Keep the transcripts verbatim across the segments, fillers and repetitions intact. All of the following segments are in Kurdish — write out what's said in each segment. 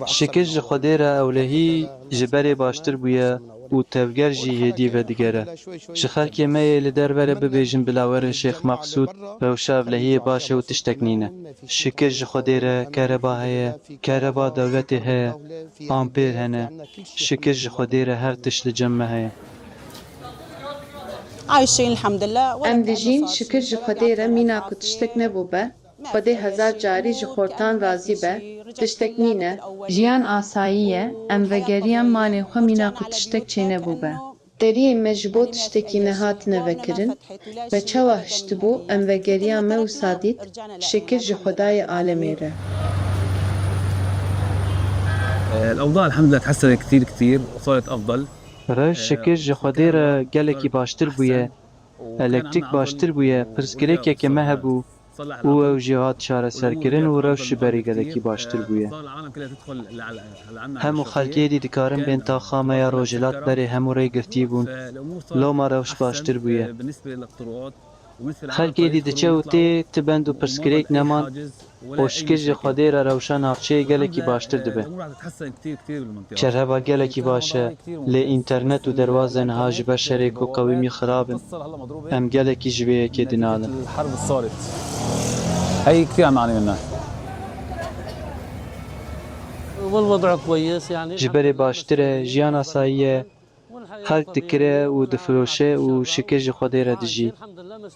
Şikir ji Xwedê re ewlehî ji berê baştir bûye û tevger jî hêdî vedigere. Ji xelkê me yê li derve re bibêjin bila werin Şêx Meqsûd, rewşa ewlehiyê baş e û tiştek nîne. Şikir ji Xwedê re kereba heye, kereba dewletê heye, ampêr hene. Şikir ji Xwedê re her tişt li cem me heye. Em dijîn, şikir ji Xwedê re mîna ku tiştek nebûbe. Xwedê hezar carî ji xortan razî be, tiştek nîne. Jiyan asayî ye, em vegeriyan malên xwe mîna ku tiştek çênebûbe. Deriyê me ji bo tiştekî nehatine vekirin, me çawa hiştibû, em vegeriyan me wisa dît, şikir ji Xwedayê alemê re. الأوضاع الحمد لله تحسنت كثير كثير وصارت أفضل. Rewş şikir ji Xwedê re gelekî baştir bûye. Elektrîk baştir bûye, pirsgirêkeke me hebû û ew jî hat çareserkirin û rewş ji berî gelekî baştir bûye. Hemû xelkê êdî dikarin bên taxa me ya rojhilat berê hemû rêgirtî bûn. Loma rewş baştir bûye. Xelk êdî diçe û tê, ti bend û pirsgirêk neman û şikir ji Xwedê re rewşa navçeyê gelekî baştir dibe. Çerheba gelekî baş e, lê înternet û derbazên niha ji ber şerê ku qewîmî xirab in. Em gelekî ji vê yekê dinalin. هي كثير عم أعاني منها. Ji berê baştir e, jiyan asayî ye, xelk dikire û difiroşe û şikir ji Xwedê re dijî.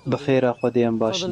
Bi xêra Xwedê em baş in.